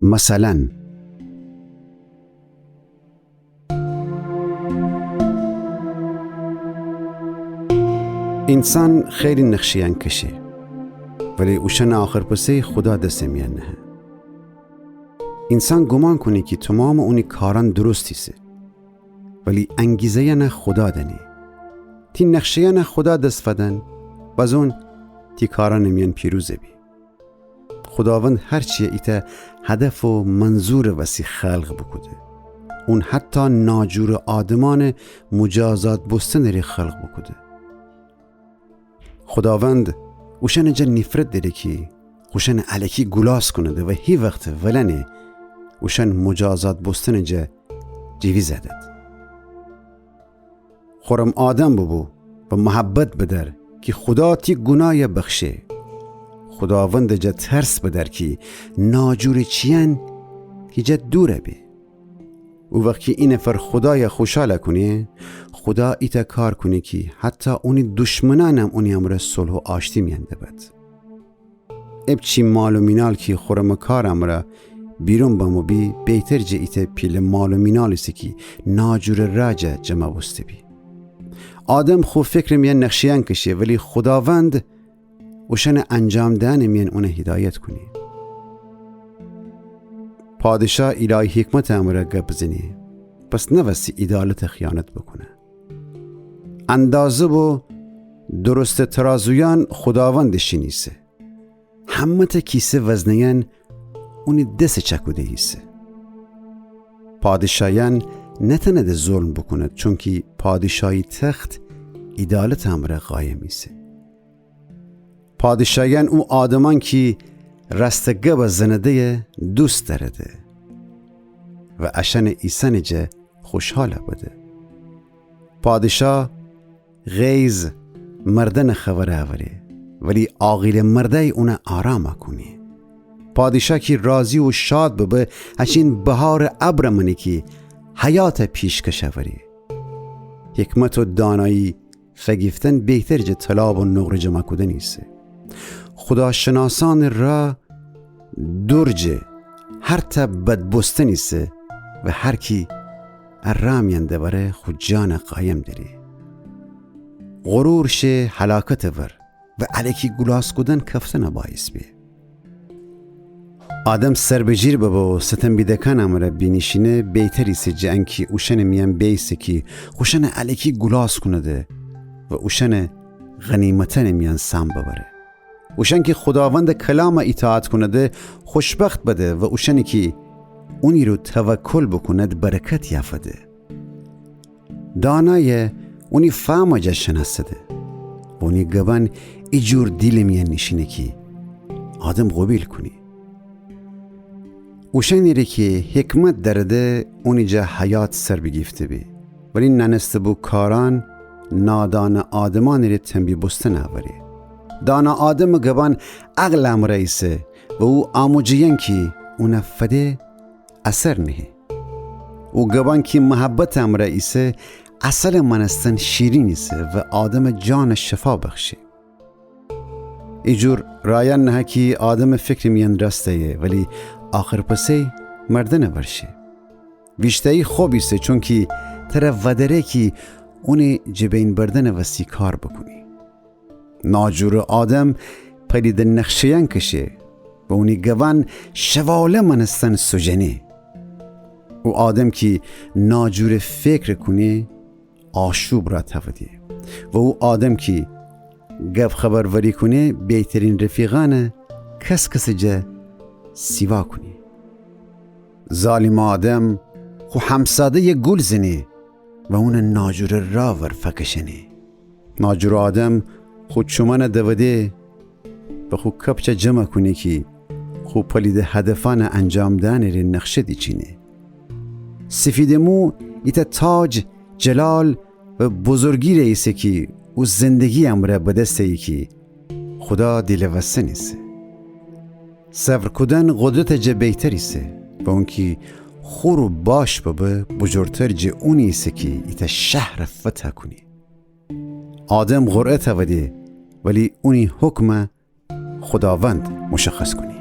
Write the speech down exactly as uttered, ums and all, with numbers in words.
مثلاً، اینسان خیلی نقشه‌یأن کشه، ولی اوشأنٚ آخرپسی خودا دسٚ میأن نهه. اینسان گومان کونه کی تومامٚ اونی کارأن درست ایسه، ولی انگیزه‌یأن خودا دأنه. تی نقشه‌یأن خودا دس فدن، بزون تی کارأنٚ میأن پیروز بی. خوداوند هر چیی ایتأ هدف و منظورٚ وسی خلق بوکوده. اون حتی ناجورٚ آدمأنٚ مجازات بوستنٚ ره خلق بوکوده. خوداوند اوشأنٚ جا نیفرت دأره کی خوشأنٚ الکی گولاس کونده و هیوخت ولأنه اوشأن مجازات بوستنٚ جا جیویز دد. خورم آدم بوبو و محبت بدأر کی خودا تی گونای بخشه. خوداوندٚ جا ترس بدأر کی ناجورٚ چیأن تی جا دور به. او وخت کی اینفر خودای خوشحال کونه، خودا ایتأ کار کونه کی حتی اونی دشمنأنم اونی امرأ صلح و آشتی میأن دبد. ابچی مال و مینال کی خورمٚ کارٚ امرأ بیرون بمو بی، بهتر جٚه ایتأ پیله مال و مینال ایسه کی ناجورٚ راه جا جمع بوسته بی. آدم خو فکرٚ میأن نقشه‌یأن کشه، ولی خوداوند اوشأنٚ انجام دئنٚ میأن اون هدایت کونه. پادشاه ایلهی حکمتٚ امرأ گب بزنه، پس نوستی عیدالتٚ خیانت بوکونه. اندازه و درستٚ ترازویأن خوداوندٚ شین ایسه. همه‌تأ کیسه وزنه‌یأن اونی دسٚ چکوده ایسه. پادشایأن نتأنده ظلم بوکوند، چونکی پادشاهی تخت عیدالتٚ امرأ قایم ایسه. پادشایأن او آدمأن کی راستٚ گبٚ زنه‌ده‌یه دوست دأرده و اشأنٚ ایسأنٚ جا خوشحال بده. پادشاه غیظ مردنٚ خبر اوره، ولی عاقیله مردأی اون آرام کونه. پادشاه کی راضی و شاد ببه، هچین بهارٚ ابرٚ مأنه کی حیات پیشکش اوره. حکمت و دانایی فگیفتن بهتر جٚه طلا و نقره جمع کودن ایسه. خوداشناسأنٚ راه دور جٚه هر تأ بد بوستن ایسه و هر کی ا راه میأن دواره خو جانٚ قایم دأره. غرور شه هلاکتٚ ور و الکی گولاس کودن کفتنٚ باعث به. آدم سر به جیر ببه و ستم بیده‌کأنٚ امرأ بینیشینه بهتر ایسه جٚه انکی اوشأنٚ میأن بیسه کی خوشأنٚ الکی گولاس کونده و اوشأنٚ غنیمتأنٚ میأن سهم ببره. اوشأن کی خوداوندٚ کلام ایطاعت کونده خوشبخت بده و اوشأنی کی اونی رو توکل بوکوند برکت یافده. دانای اونی فهمٚ جا شناسده و اونی گبأن ایجور دیلٚ میأن نیشینه کی آدم قوبیل کونی. اوشأنی ره کی حکمت دأرده اونی جا حیات سر بیگیفته به، ولی نأنسته‌بو کارأن نادانٚ آدمأنٚ ره تنبیه بوستن اوره. دانا آدمٚ گبأن عقلٚ امرأ ایسه و او آموجه‌یأن کی اون فده اثر نهه. او گبأن کی محبتٚ امرأ ایسه عسلٚ مأنستن شیرین ایسه و آدمٚ جانٚ شفا بخشه. ایجور رایأن نهه کی آدمٚ فکرٚ میأن راسته‌یه، ولی آخرپسی مردنٚ ورشه. ویشتایی خب ایسه چونکی تره ودأره کی اونٚ جٚه بین بردنٚ وسی کار بوکونی. ناجورٚ آدم پلیدٚ نقشه‌یأن کشه و اونی گبأن شواله مأنستن سوجنه. او آدم کی ناجورٚ فکر کونه آشوب را توده و او آدم کی گب خبروری کونه بهترین رفیقأنٚ کس‌کسٚ جا سیوا کونه. ظالمٚ آدم خو همساده‌یه گول زنه و اونٚ ناجورٚ راه ور فکشأنه. ناجورٚ آدم خو چومأنٚ دوده و خو کپچه جمع کونه کی خو پلیدٚ هدفأنٚ انجام دئنٚ ره نقشه دیچینه. سفیدٚ مو ایتأ تاج جلال و بزرگی ره ایسه کی او زندگی امرأ بدس ایه کی خودا دیلٚ وسته نیسه. صبر کودن قدرتٚ جا بهتر ایسه و اونکی خو رو باش ببه بجورتر جٚه اونی ایسه کی ایتأ شهر فتح کونی. آدم قرعه توده ولی اونی حکم خوداوند مشخص کونی.